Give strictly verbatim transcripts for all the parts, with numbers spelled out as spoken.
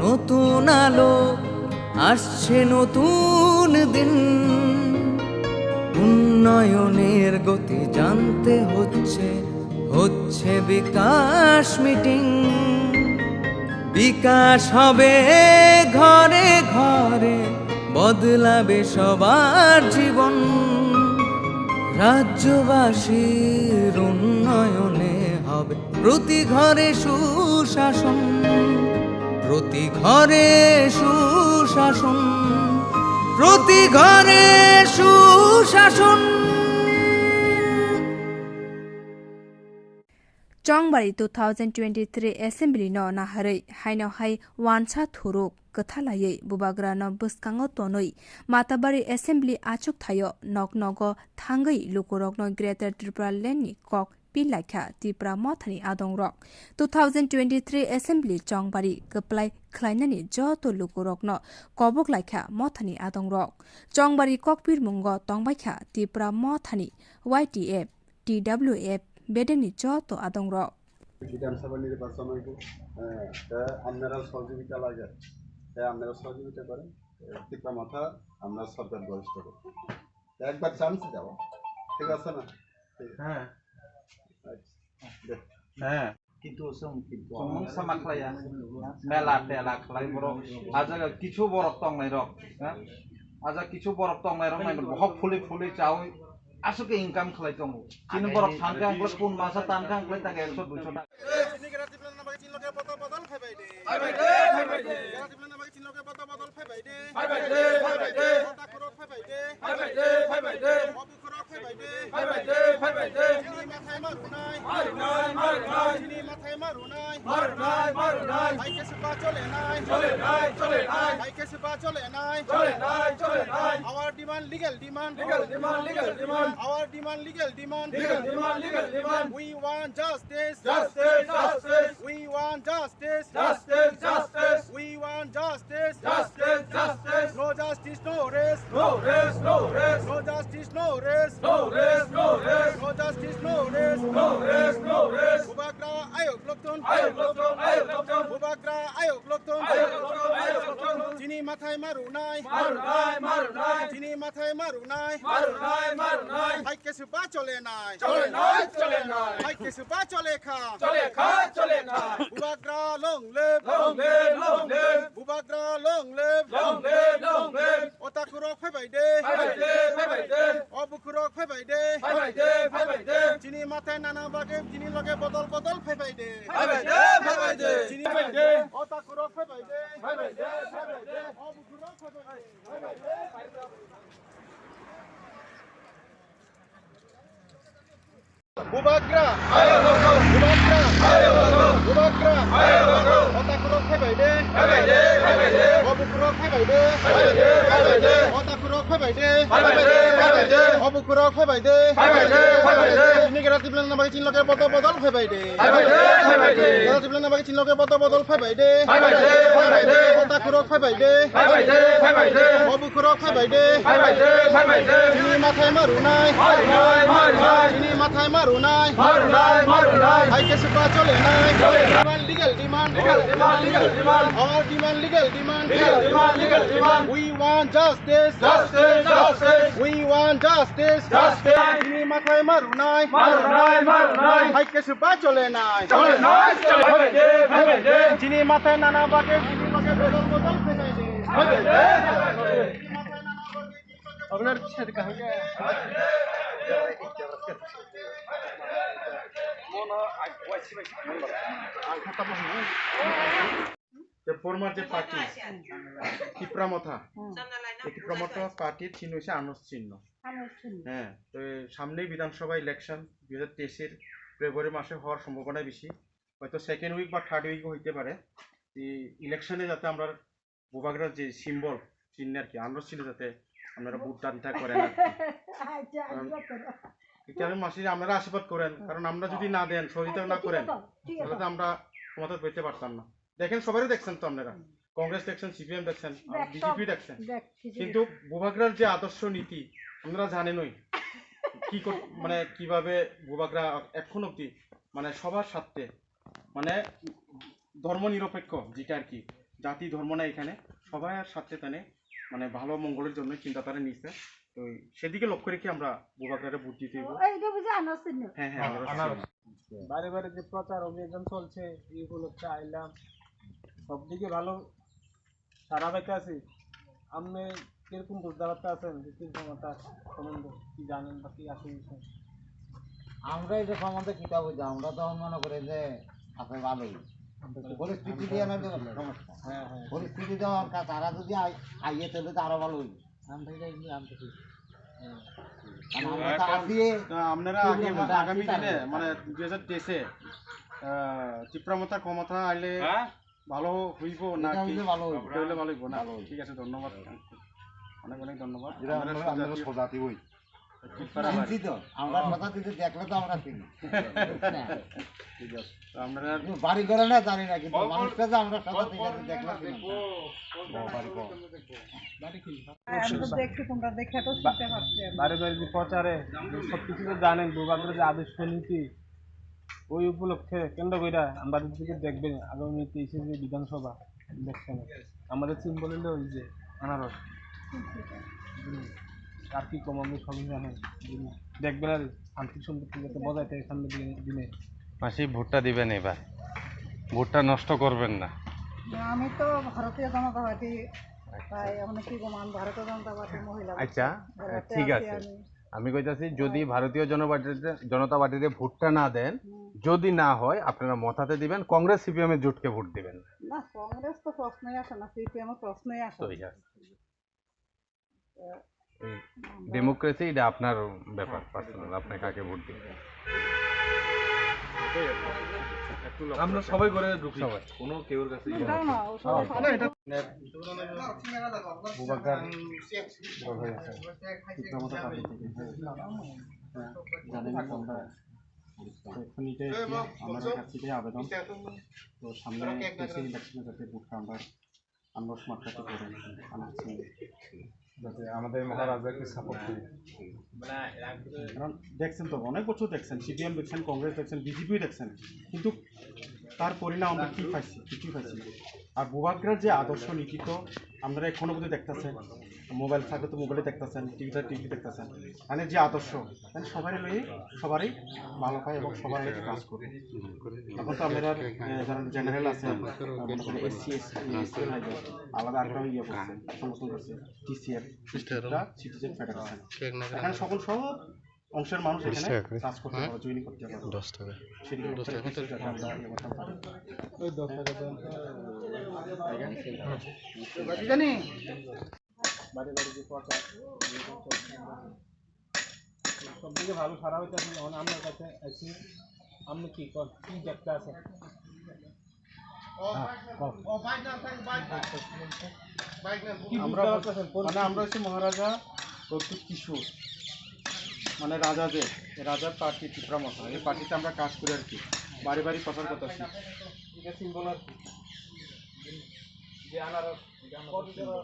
নতুন আলো, আসছে নতুন দিন। উন্নয়নের গতি জানতে হচ্ছে, হচ্ছে বিকাশ মিটিং। বিকাশ হবে ঘরে ঘরে, বদলাবে সবার জীবন। রাজ্যবাসীর উন্নয়নে হবে প্রতি ঘরে সুশাসন, প্রতি ঘরে সুশাসন, প্রতি ঘরে সুশাসন। Chongbari two thousand twenty-three Assembly no naharwi haino hai wansa thuruk kwthalaiwi bubagrano bwskango tonwi Matabari Assembly achuk thaio nok nogo thangwi lukurokno Greater Tripura Land ni kok pilaikha Tipra Mothani adongrok. Two thousand twenty-three Assembly chongbari kwplai khlainani joto lukurokno kobok laikha Mothani adongrok. Chongbari kokpirmungo tongbaikha Tipra Mothani Y T F, T W F bedeni joto adongrok. বিধানসভা নির্বাচন হইব, হ্যাঁ, তা আপনারা সহযোগিতা লাগে, তাই আপনারা সহযোগিতা করেন। টিপ্রা মাথা আমরা সরকার গরিষ্ঠ করব। একবার চান্স দাও, ঠিক আছে না? হ্যাঁ। আচ্ছা, দে। হ্যাঁ। কিন্তু ওসব কিন্তু সমস্যা মাখলাইয়া, মেলা টেলা খালাই বড়, আজ কিছু বড় টংলাই রক, হ্যাঁ? Aja kichu borok tongnai rok nai bohok phuli phuli chawi aswk khe income khlai tongo. Chini borok thangkhe ang khlai kun masa tangkhe ang khlai tangkhe ekso duiso taka. Chini Greater Tipraland ni bagwi chini loge bodol bodol phaibai de. Phaibai de, phaibai de. Greater Tipraland ni bagwi chini loge bodol bodol phaibai de. Phaibai de, phaibai de. Hota khorok phaibai de. Phaibai de, phaibai de. Obu khorok phaibai de. Phaibai de, phaibai de. Chini mathai marunai. Marunai, marunai. Chini mathai marunai. Marunai, marunai. Hai khe se ba chole nai. Chole nai, chole nai. Hai khe se ba chole nai. Chole nai, chole nai. Our demand, legal demand. Legal demand, legal demand. Our demand, legal demand. Legal demand, legal demand. We want justice. Justice, justice. We want justice. Justice, justice. We want justice. Justice, justice. No justice, no rest. No rest, no rest. No justice, no rest. No rest, no rest. No justice, no rest. No rest, no rest. Bubagra ayok lokton. Ayok lokton, ayok lokton. Bubagra ayok lokton. Ayok lokton, ayok lokton. Chini mathai marunai. Marunai, marunai. Chini mathai marunai. Marunai, marunai. Hai khe se ba chole nai. Chole nai, chole nai. Hai khe se ba chole kha. Chole kha, chole nai. Bubagra long live. Long live, long live. Bubagra long live. Long live, long live. Hota khorok phaibai de. Phaibai de, phaibai de. Obu khorok phaibai de. Phaibai de, phaibai de. Chini mathai nana bagwi chini loge bodol bodol phaibai de. Phaibai de, phaibai de. Chini phaibai de. Hota khorok phaibai de. Phaibai de, phaibai de. Obu khorok phaibai de. Phaibai de, phaibai de. Bubagra. Bubagra. Bubagra. Hota khorok phaibai de. Phaibai de, phaibai de. Obu khorok phaibai de. Phaibai de, phaibai de. Hota khorok phaibai de. Phaibai de, phaibai de. Obu khorok phaibai de. Phaibai de, phaibai de. Chini Greater Tipraland ni bagwi chini loge bodol bodol phaibai de. Phaibai de, phaibai de. Greater Tipraland ni bagwi chini loge bodol bodol phaibai de. Phaibai de, phaibai de. Hota khorok phaibai de. Phaibai de, phaibai de. Obu khorok phaibai de. Phaibai de, phaibai de. Chini mathai marunai. Marunai, marunai. Chini mathai marunai. Marunai, marunai. Hai khe se ba chole nai. Chole nai. Demand, legal demand. Legal demand, legal demand. Our demand, legal demand. Legal demand, legal demand. We want justice. Justice, justice. We want justice. Justice. Chini mathai marunai. Marunai, marunai. Hai khe se ba chole nai. Chole nai, chole nai. Phaibai de, phaibai de. Chini mathai nana bagwi chini loge bodol bodol phaibai de. Phaibai de, phaibai de. Chini mathai nana bagwi chini loge আপনার সাথে কাহা Gaya? Mono, I, why, she, why, she, ang kha tamo hwnwi. Te former je party, Tipra Motha, Hmm. Te Tipra Motha party chini se Anos chinno. Anos chinno. হ্যাঁ, তো সামনেই বিধানসভা ইলেকশন দুই হাজার তেইশের ফেব্রুয়ারি মাসে হওয়ার সম্ভাবনা বেশি, হয়তো সেকেন্ড উইক বা থার্ড উইক হইতে পারে। এই ইলেকশনে যাতে আমরা বুবাগ্রার যে সিম্বল, চিহ্ন আর কি, আনারস চিহ্নে যাতে আপনারা ভোট দানটা করেন আর কি। আচ্ছা, কারণ আশীর্বাদ করো। এখানে মাসে আপনারা আশীর্বাদ করেন, কারণ আমরা যদি না দেন, সহযোগিতা আচ্ছা, না ঠিক করেন, আছে, ঠিক আছে। তাহলে তো আমরা ক্ষমতা পেতে পারতাম না। দেখেন, সবারই দেখছেন তো আপনারা, হুম। কংগ্রেস দেখছেন, সিপিএম দেখছেন, আর দেখ, সব বিজেপি দেখছেন। দেখ, বিজেপি। কিন্তু বুবাগ্রার যে আদর্শ নীতি আপনারা জানেনই, কি কর-, মানে কিভাবে বুবাগ্রা এখন অবধি মানে সবার স্বার্থে মানে ধর্মনিরপেক্ষ, যেটা আর কি, জাতি ধর্ম নাই এখানে, সবার স্বার্থে তানে মানে ভালো মঙ্গলের জন্য চিন্তাধারা নিচ্ছে। তো সেদিকে লক্ষ্য রেখে আমরা বুবাগ্রারে ভোট দিতে হইব। এইটা বুঝে আনারস চিহ্ন। হ্যাঁ, হ্যাঁ, আনারস চিহ্ন। বারে বারে যে প্রচার অভিযান চলছে, এই উপলক্ষে আইলাম। সব দিকে ভালো সারা পাইতে আছি। আপনি কিরকম বুঝতে পারতে আছেন যে কি ক্ষমতা সম্বন্ধে কি জানেন বা কি আছে বিষয়? আমরা এই যে সম্বন্ধে কিতা বুঝি, আমরা তো মনে করি যে আছে ভালোই। পরিস্থিতি দিয়ে না যে সমস্যা। হ্যাঁ, হ্যাঁ। পরিস্থিতি যখন তা-, তারা যদি আই-, আইয়ে তাহলে তো আরো ভালো হইবে। কারণ আমরা তো আছি, তা আপনারা আগে, আগামী দিনে, মানে দুই হাজার তেইশে, আহ, ত্রিপুরা মথা ক্ষমতা আইলে হ্যাঁ? ভালো হইব এটা নাকি? হইলে ভালো হইব। এটা হইলে ভালো হইব না? ভালো হইব। ঠিক আছে, ধন্যবাদ। অনেক অনেক ধন্যবাদ। এটা আপনারা আপনারা, আপনারা সোজাতি। সোজাতি হই। ত্রিপুরা বাড়ি। চিনছি তো, আমরা ও। সোজাতিতে দেখলে তো আমরা চিনি। ঠিক আছে। তো আপনারা কিন্তু বাড়ি ঘরে না জানি না, কিন্তু মানুষটা যে আমরা সোজাতি দেখলে চিনি না। ও, বাড়ি কো? আমি তো দেখছি, তোমরা দেখে তো শুনতে পাচ্ছি আমি। বারে বারে যে প্রচারে সবকিছু তো জানেন, বুবাগ্রার যে আদর্শ নীতি, ওই উপলক্ষে কেন্দ্র করে আমরা যদি দেখবেন আগামী তেইশে যে বিধানসভা ইলেকশনে আমাদের সিম্বল হলো ওই যে আনারস। হুম। আর কি কম, আপনি সবই জানেন। হুম। দেখবেন আর শান্তি সম্পত্তি যাতে বজায় থাকে সামনের দিনে, দিনে। মাসি, ভোটটা দিবেন এবার, ভোটটা নষ্ট করবেন না। না, আমি তো ভারতীয় জনতা পার্টি, তাই অনেক কি কম, আমি ভারতীয় জনতা পার্টির মহিলা। আচ্ছা, ভোটার ঠিক আছি আছে। আমি। আমি কইতাছি, যদি হ্যাঁ। ভারতীয় জনতা পার্টিতে, জনতা পার্টিতে ভোটটা না দেন, হুম। যদি না হয়, আপনারা মথাতে দিবেন, কংগ্রেস সিপিএম এর জোটকে ভোট দিবেন। না, কংগ্রেস তো প্রশ্নই আসে না, সিপিএম এর প্রশ্নই আসে না। ঠিক আছে। তো এই আমরা ডেমোক্রেসি, এটা আপনার ব্যাপার, পার্সোনাল, আপনি কাকে ভোট দিবেন। আমরা সবাই করে ঢুকি, সবাই। কোনো কেউর কাছে ইয়ে না, না, না, ও সবাই না, এটা বুবাগ্রার দল হয়ে আছে। ত্রিপুরা মথা পার্টি থেকে। হ্যাঁ, জানেন তো আমরা এখন এটা এসে আমাদের কাছ থেকে আবেদন, তো সামনে এসে ইলেকশনে যাতে ভোটটা আমরা, আমরা স্মার্ট কার্ডে করে আনাচ্ছি। যাতে আমাদের মহারাজাকে সাপোর্ট করি। কারণ দেখছেন তো, অনেক বছর দেখছেন, সিপিএম দেখছেন, কংগ্রেস দেখছেন, বিজেপিও দেখছেন, কিন্তু তার পরিণাম আমরা কি পাইছি? কিছুই পাইছি না। আর বুবাগ্রার যে আদর্শ নীতি তো আপনারা এখনো বোধহয় দেখতেছেন, মোবাইল থাকলে তো মোবাইলে দেখতেছেন, টিভি থাকলে টিভি দেখতেছেন, মানে যে আদর্শ, মানে সবারই লই, সবারই ভালো পায় এবং সবার লগে কাজ করে। এখন তো আমরা, আহ, যারা জেনারেল আছে, মনে করেন এসসি, এসটি, এসটি, আলাদা আরেকটা ইয়ে করছে, সংগঠন করছে, টিসিএফ, সিটিজেন ফেডারেশন। এখানে সকল সব অংশের মানুষ এখানে কাজ করতে পারে, জয়েন করতে পারে। দশ টাকা। সেদিকে লক্ষ্য রেখে আমরা ইয়ে করতে পারি। ওই দশ টাকা দেন। বাড়ি বাড়ি যে প্রচার, সব দিকে ভালো সারা হইতে আছে। এখন আপনার কাছে আছি, আপনি কি কর, কি দেখতে আছেন? আমরা, মানে, আমরা হচ্ছে মহারাজা প্রদ্যুৎ কিশোর, মানে, রাজা যে, রাজার পার্টি ত্রিপুরা মথা, এই পার্টিতে আমরা কাজ করি আর কি, বাড়ি বাড়ি প্রচার করতেছি। এটা সিম্বল আর কি। যে আনারস, এটা আমাদের সিম্বল।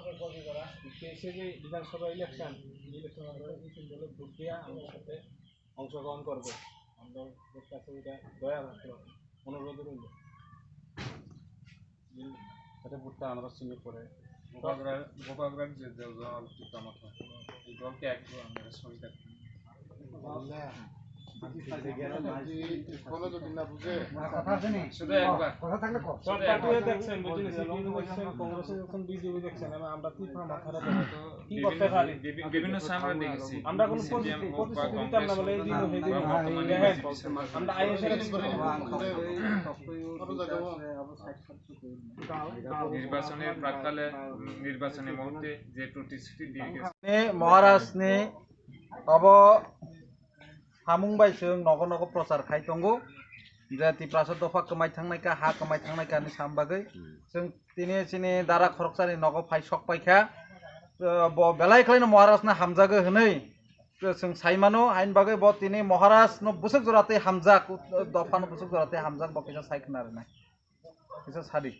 তেইশে যে বিধানসভা ইলেকশন, ইলেকশন আমরা এই সিম্বলে ভোট দিয়া আমাদের সাথে অংশগ্রহণ করবে। আমরা কাছে এটা দয়া রাখতে হবে, অনুরোধ রইল। এটা ভোটটা আমরা চিহ্ন করে। গোপালগড়ের, গোপালগড়ের যে দল ত্রিপুরা মথা, এই দলকে একটু আমরা সহযোগিতা করি। শুধু একবার। সব পার্টিও দেখছেন, বুঝলেন, সিপিএম দেখছেন, কংগ্রেসও দেখছেন, বিজেপি দেখছেন, এবং আমরা ত্রিপুরা মথারা দেখি। কি করতে পারি? বিভি-, বিভিন্ন সময় দেখেছি। আমরা কোনো সিপিএম প্রতিশ্রুতি, হোক বা প্রতিশ্রুতি দিতাম না, কংগ্রেস বলে এই দিন হোক, হয়ে বা দিন। বর্তমানে দেখেন, বিজেপি। আমরা আইএসএফ নির্বাচনের প্রাককালে, নির্বাচনের মুহূর্তে যে প্রতিশ্রুতি দিয়ে গেছে। মহারাজনি of hamung bai chwng nogo nogo prochar khai tongo je Tiprasa dopha kwmai thangnai kha, ha kwmai thangnai kha hinwi sam bagwi. Chwng tini chini dara khoroksani nogo phai sok pai kha. Bo belai khlaino Maharajno hamjago hinwi chwng sai mano, haini bagwi bo tini Maharajno bwswk jora tei hamjak, dophano bwswk jora tei hamjak, bo kisa sai khna rwnai. Kisa sadi.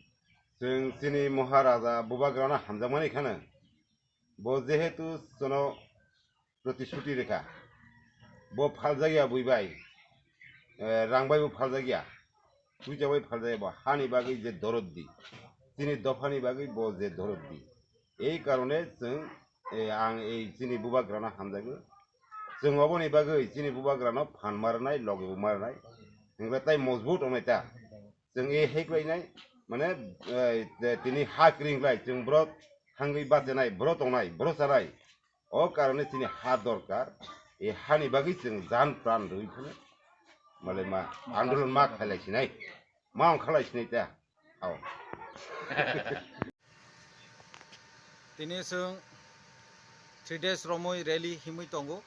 Chwng chini Maharaja Bubagrano hamjakmani kheno. Bo jehetu jono protishruti rekha. Bo phaljakya bui bai, eh, rang bai bo phaljakya, puisa bai phaljakya bo, hani bagwi je dorot di. Chini dophani bagwi bo je dorop di. Ei karone chwng, eh, ang ei chini bubagrano hamjago. Chwng oboni bagwi chini bubagrano phan marnai, logi bo marnai. Hingkhe tai mojbut wngnai ta. Chwng ei heklainai, mane, eh, tini ha kring lai, chwng bro thangwi bachenai, bro tongnai, bro chanai. O karone chini ha dorkar, e hani bagwi chwng jan pran rwi phano, male ma andolon ma khailai sinai, ma ong khalai sinai ta. Ao. Tini chwng three days romwi rally himwi tongo.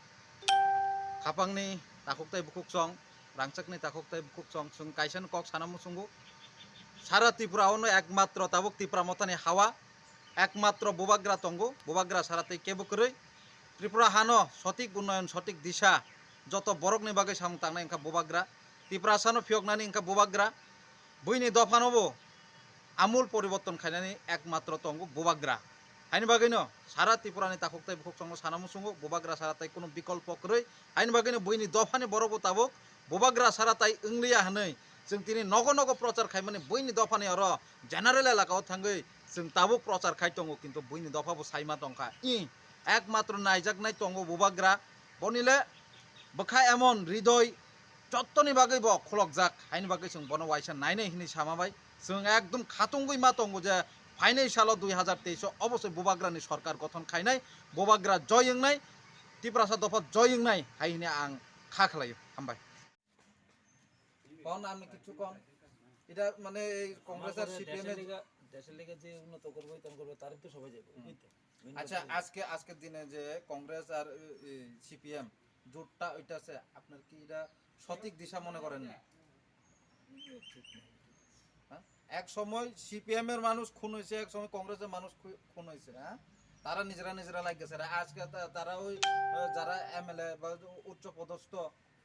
Khapangni takhuk tai bukhuk chwng, rangchakni takhuk tai bukhuk chwng, chwng kaisa no kok sana muchungo. Sara Tripura o no ekmatro tabuk Tipra Mothani hawa, ekmatro bubagra tongo, bubagra sara tei kebo kwrwi. Tripura hano sotik unnoyon, sotik disa, joto borokni bagwi samung tangnai wngkha bubagra. Tiprasano phiyoknani wngkha bubagra. Buini dophano bo amul poriborton khainani ekmatro tongo bubagra. Haini bagwino sara Tripurani takhuk tai bukhuk chwngno sana muchungo bubagra sara tai kunu bikolpo kwrwi. Haini bagwino buini dophani borok bo tabuk bubagra sara tai wngliya hwnwi chwng tini nogo nogo prochar khaimani buini dophani oro general elaka o thangwi chwng tabuk prochar khai tongo, kintu buini dopha bo saima tongkha. I ekmatro naijaknai tongo bubagra, bonile bwkha emon ridoi jottoni bagwi bo khulokjak, haini bagwi chwng bono waisa nainai hinwi sama bai. Chwng ekdom khatungwi ma tongo je phainai salo dui hazar teis o obosoi bubagrani sorkar gothon khainai, bubagra joy wngnai, Tiprasa dopha joy wngnai hai hinwi ang kha khlaio. Hambai. কন, আপনি কিছু কন। এটা মানে এই কংগ্রেস আর সিপিএম এর দেশের লিগে, দেশের লিগে যে উন্নত করবো, ইতাম করবো, তারই তো সবাই যাবে, হুম। বুঝতে? মেইন আচ্ছা, কথা হলো আজকে, আজকের দিনে যে কংগ্রেস আর, এ, এ, সিপিএম জোটটা ওইটা আছে, আপনার কি এটা সঠিক দিশা মনে করেন না? ঠিক না। হ্যাঁ? এক সময় সিপিএম এর মানুষ খুন হয়েছে, এক সময় কংগ্রেসের মানুষ খু-, খুন হয়েছে, হ্যাঁ? তারা নিজেরা নিজেরা লাগিয়েছে। আর আজকে তা-, তারা ওই, আহ, যারা এমএলএ বা উচ্চ পদস্থ,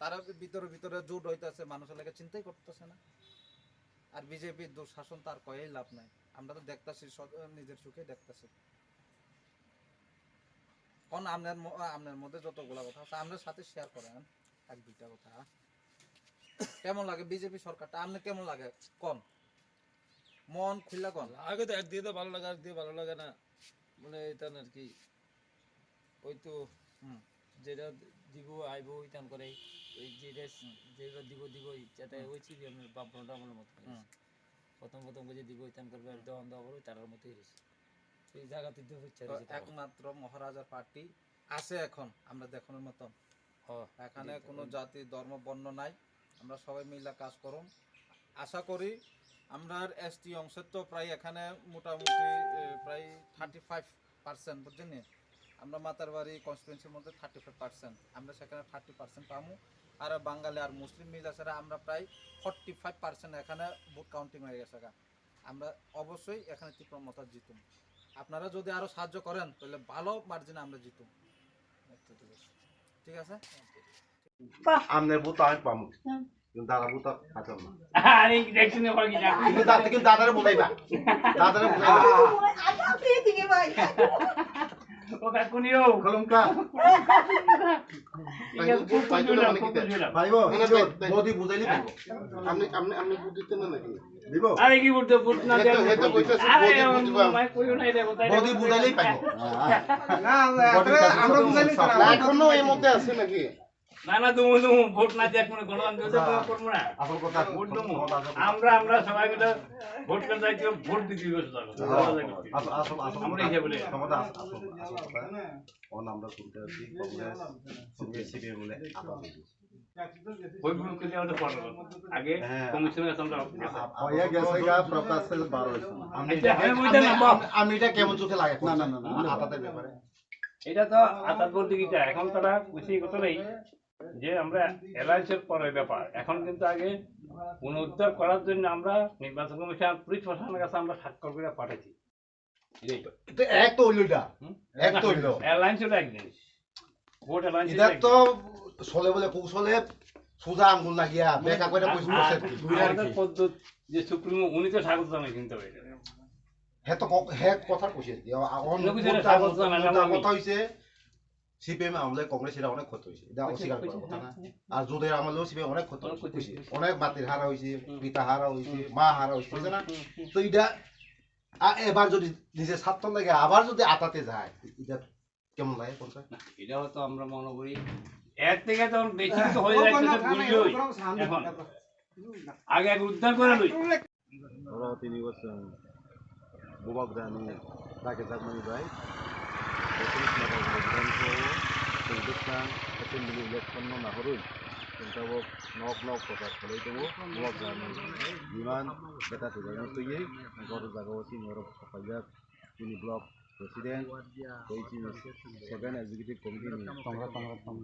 তারা ভিতরে ভিতরে জোট হইতাছে, মানুষের লাগে চিন্তাই করতেছে না। আর বিজেপির দুঃশাসন তার কয়েই লাভ নাই, আমরা তো দেখতাছি, স-, নিজের চোখে দেখতাছি। কোন আপনার ম-, আপনার মধ্যে যতগুলা কথা আছে, আপনার সাথে শেয়ার করেন এক দুইটা কথা। কেমন লাগে বিজেপি সরকারটা? আপনি কেমন লাগে? কোন মন খুললা কোন? লাগে তো, একদিকে তো ভালো লাগে, আরেকদিকে ভালো লাগে না। মানে, এটা আর কি, ওই তো হুম। যেটা দিব, আইবো, ওই তান করে, ওই যেটা হুম। যেটা দিব, দিব, যাতে হুম। ওই সিপিএম এর বাপ বড়টা আমলের মতো করে। হুম। প্রথম প্রথম করে দিব, ওই তান করবে, আর হুম। দেওয়ান দেওয়া করবে, তারার মতোই রয়েছে। এই জায়গাতে দিব ইচ্ছা তো রয়েছে তারা। একমাত্র মহারাজার পার্টি আছে এখন, আমরা দেখানোর মতন। ও, এখানে এটা কোনো জাতি, ধর্ম, বর্ণ নাই, আমরা সবাই মিলে কাজ করুন। আশা করি আমরা এসটি অংশের তো প্রায় এখানে মোটামুটি, এ, প্রায় থার্টি ফাইভ পার্সেন্ট, বুঝছেন নি? আমরা মাতারবাড়ি কনস্টিটুয়েন্সির মধ্যে থার্টি ফাইভ পার্সেন্ট, আমরা সেখানে থার্টি পার্সেন্ট পামু। আর বাঙালি আর মুসলিম মিলে ছাড়া আমরা প্রায় ফর্টি ফাইভ পার্সেন্ট এখানে ভোট কাউন্টিং হয়ে গেছে গা। আমরা অবশ্যই এখানে তীব্র মতা জিতুম। আপনারা যদি আরো সাহায্য করেন, তাহলে ভালো মার্জিনে আমরা জিতুম। ঠিক আছে? Amne buta ang pamu. Dara buta kacham na. Ani direction e hogi ja. Ini dada, ini dada re butai ba. Dada re butai ba. Oka kunio. Kolom ka. Iya, kuku jula, kuku jula. Bhai bo, body bujai li bhai bo. Amne, amne, amne body te na naki. Dibo? আরে কি বুঝতে, বুঝ না দেয়া, আরে, বুঝতে পারবো। Body বুঝাইলেই পাইবো। না, না, আমরা বুঝাইলেই তো না। এখনো এর মধ্যে আছে নাকি? না, না, দুমু, দুমু, ভোট না দেয়া কোনো গণতন্ত্র তো করবো না। আসল কথা। ভোট দুমু। আমরা, আমরা সবাই মিলে ভোট কেন্দ্রে যাই, ভোট দিতে হবে। আসল, আসল, আসল আমরা কথা। এই যে বলে। ক্ষমতা আসল, আসল, আসল কথা। ও নামটা শুনতে হচ্ছে, কংগ্রেস, সিপিএম বলে আপাতত। ওই ভুল করলে আমাদের পড়া লাগবে। আগে হ্যাঁ। কমিশনের কাছে আমরা অফিসে আপ-, হয়ে গেছে গা, প্রকাশ্যে বার হয়েছে না। আমি এটা এটা, হ্যাঁ, ওইটা আমি, না, বাপ। আমি, আমি এটা কেমন চোখে লাগে? না, না, না, না, আমার না। আপাতত ব্যাপারে। এটা তো আপাতত বলতে কি চায়? এখন তারা বেশি কথা নেই যে আমরা অ্যালায়েন্সের পরে ব্যাপার। এখন কিন্তু আগে পুনরুদ্ধার করার জন্য আমরা নির্বাচন কমিশন, পুলিশ প্রশাসনের কাছে আমরা স্বাক্ষর করে পাঠাইছি। তো এক তো হইল এটা। হুম? এক তো হইল। অ্যালায়েন্স হলো এক জিনিস। ভোট অ্যালায়েন্স এটা হলো এক তো জিনিস। ছলে বলে কৌশলে সোজা আঙ্গুল লাগিয়া আর বেকা করে আর বসে বসে আর কি। দুই আর আমাদের কি? পদ্ধতি যে সুপ্রিমো উনি তো স্বাগত জানাই কিন্তু এটা। হে তো ক-, হে কথা কইছে আর কি। আ-, আ-, অন-, উনি কইছে ভোটটা স্বাগত জানাই, মোটা আমি কথা হইছে সিপিএম আমলে কংগ্রেস এটা অনেক ক্ষতি হইছে। এটা কইছে, অস্বীকার করার কইছে, কথা না। হ্যাঁ, হ্যাঁ। আর জোটের আমলেও সিপিএম অনেক ক্ষতি অনেক ক্ষতি হইছে। হইছে। অনেক মাটির হারা হইছে, হুম। পিতা হারা হইছে, হুম, মা হারা হইছে, হুম, বুঝছে না? হুম, হুম। তো এটা আ-, এবার যদি নিজের স্বার্থ লাগে আবার যদি আতাতে যায়, এটা কেমন লাগে কোনটা? না, এটা হয়তো আমরা মনে করি এর থেকে তো বেশি কিছু হয়ে যাচ্ছে, তো বুঝলোই। এখন আগে আগে উদ্ধার করে লই। Oro tini bo chwng Bubagrani dagi jakmani bai Baptist Mata Baptist o chwng bwskang assembly election no nahorwi chwng tabuk nok nok prochar khlai tongo. Bubagrani biman beta twijlangno twiwi oro jagao chini oro phaijak chini block president tei chini seven executive committee ni tongra tongra tong.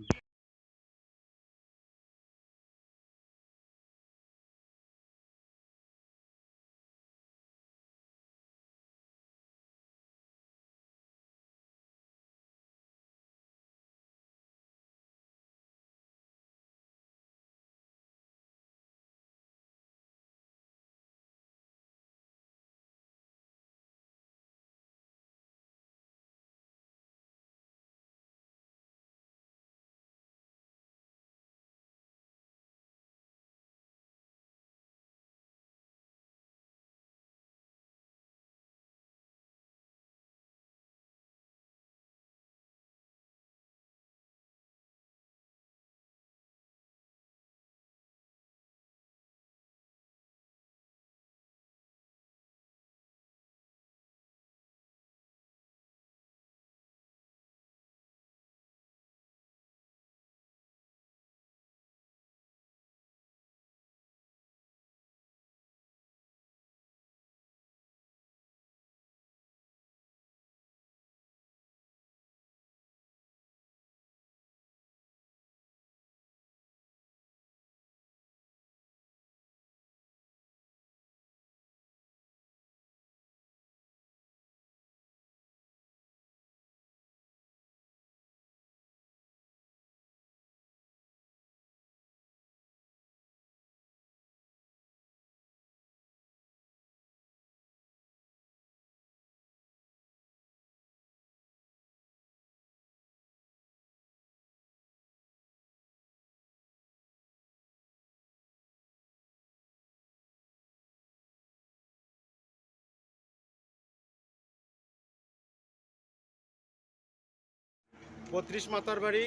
Botris Matarbari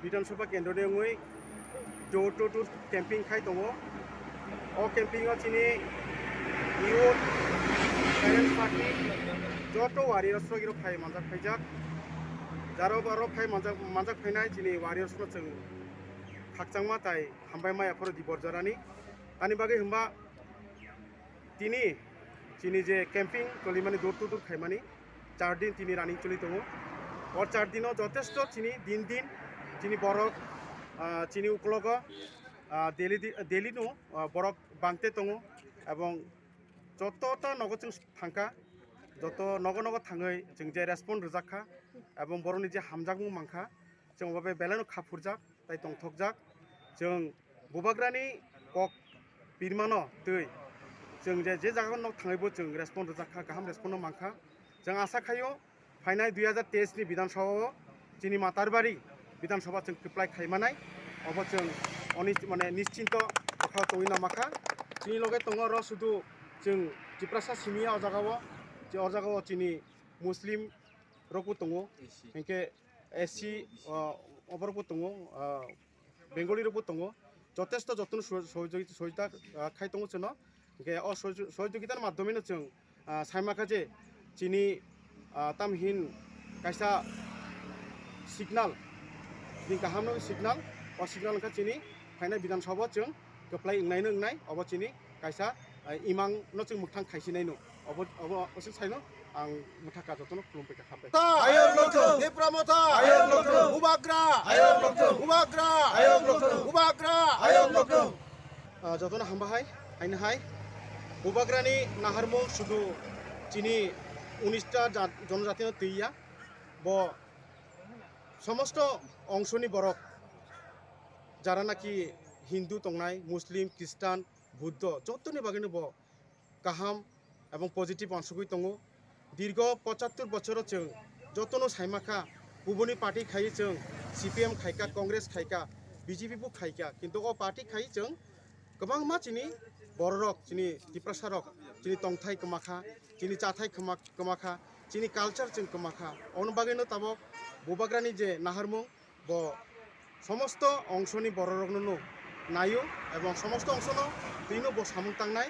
Bidhan Sabha Kendro ni wngwi door to door camping khai tongo. O camping o chini youth, parents party, joto warriors rok iro phai manjak phaijak. Jaro baro phai manjak, manjak phainai chini warriors no chwng khakchangma tai hambai maya phoro di borjarani. Ani bagwi hwnba tini chini je camping cholimani door to door khaimani char din tini running choli tongo. O char dino jotesto chini din din chini borok, ah, chini uklogo, ah, daily di-, daily no, ah, borok bangte tongo ebong joto ta nogo chwng thangkha, joto nogo nogo thangwi chwng je respond rwjak kha ebong borokni je hamjakmung mankha, chwng obo bai belai no kha phurjak tai tongthokjak. Chwng Bubagrani kok pirmano twi chwng je, je jaga nok thangwi bo chwng respond rwjak kha, kaham respond no mankha. Chwng asa khaio phainai dui hajar teis ni Bidhan Sabha o chini Matarbari Bidhan Sabha chwng kwplai khaimanai, obo chwng oni mane nischinto bwkhao tongwi namakha. Chini loge tongo oro sudu chwng Tiprasa simi ya o jaga o, je o jaga o chini Muslim rokbo tongo, hinkhe S C, o, oborokbo tongo, o, Bengali rokbo tongo, jotesto jotono sohojogita, ah, khai tongo chwngno. Hinkhe o sohojogitani madhyomeno chwng, ah, saimakha je chini, ah, tamhin kaisa signal, chini kahamno signal, o signal wngkha chini phainai Bidhan Sabha o chwng kwplai wngnaino wngnai, obo chini kaisa, ah, imang no chwng mwkhang khaisinaino. Obo, obo, obo se saino ang mwthaka jotono khulumpai kha, khapai. Ayok lokthung! Tipra Motha! Ayok lokthung! Bubagra! Ayok lokthung! Bubagra! Ayok lokthung! Bubagra! Ayok lokthung! Ah, jotono hamba hai, haino hai. Bubagrani naharmung sudu chini unis ta jat-, jonojatino twiya. Bo somosto ongsoni borok, jara naki Hindu tongnai, Muslim, Christian, Buddho, jotoni bagwino bo kaham ebong positive uansugwi tongo. Dirgo pochattor bochoro chwng jotono saimakha, kubuni party khaiwi chwng C P M khaikha, Congress khaikha, B J P bo khaikha, kintu o party khaiwi chwng kwbangma chini bororok, chini Tiprasarok, chini tongthai kwmakha, chini chathai kwma-, kwmakha, chini culture chwng kwmakha. Ono bagwino tabok Bubagrani je naharmung, bo somosto ongsoni bororokno no naio, ebong somosto ongsoni twino bo samung tangnai,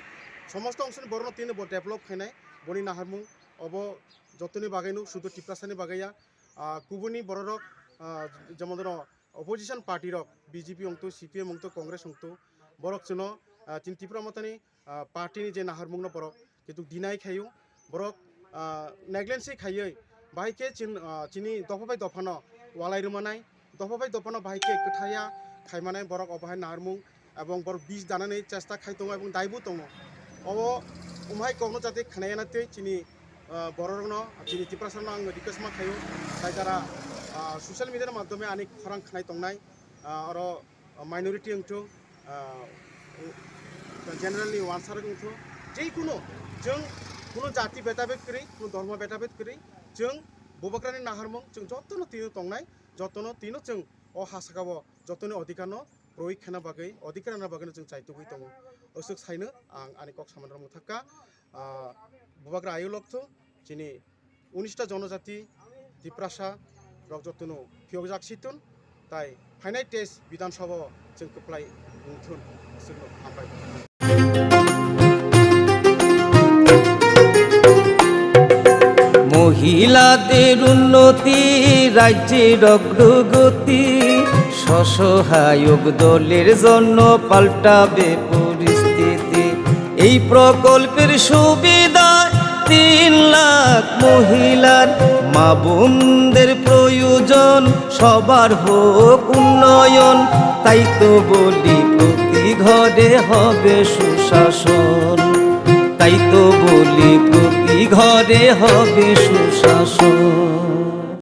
somosto ongsoni borokno twino bo develop khainai, boni naharmung obo jotoni bagwino, sudu Tiprasani bagwi ya, ah, kubuni bororok, ah, jemon deno opposition party rok, B J P wngto, C P M wngto, Congress wngto, borok chwngno, ah, chini Tipra Mothani, ah, party ni je naharmung no borok kintu deny khaio, borok, ah, neglect se khaiwi, bahai khe chin-, ah, chini dopha bai dopha no walai rwmanai, dopha bai dopha no bahai khe kwthaya khaimanai borok obo hai naharmung, ebong borok bis danani chesta khai tongo ebong daibu tongo. Obo umhai kokno jate khwnaya na twi chini, ah, bororokno, chini Tiprasarokno ang request ma khaio, tai jara, ah, social media ni madhyome ani khorang khnai tongnai, ah, oro minority wngthung, ah, generally wansarok wngthung, je kuno chwng kuno jati betabed kwrwi, kuno dhormo betabed kwrwi, chwng Bubagrani naharmung chwng jotono tino tongnai, jotono tino chwng o ha sakao jotoni odhikarno proyog khana bagwi, odhikar rwna bagwino chwng chaitugwi tongo. Aswk saino ang ani kok samani rwmung thakha. Ah, Bubagra ayuk lokthung, chini unista jonojati, Tiprasa rok jotono phiyokjak situn, tai phainai teis Bidhan Sabha o chwng kwplai wngthun, aswkno hambai. মহিলাদের উন্নতি, রাজ্যের অগ্রগতি, স্বসহায়ক দলের জন্য পাল্টাবে পরিস্থিতি। এই প্রকল্পের সুবিধায় তিন লাখ মহিলার, মা বোনদের প্রয়োজন সবার হোক উন্নয়ন। তাই তো বলি প্রতি ঘরে হবে সুশাসন, তাই তো বলি প্রতি ঘরে হবে সুশাসন।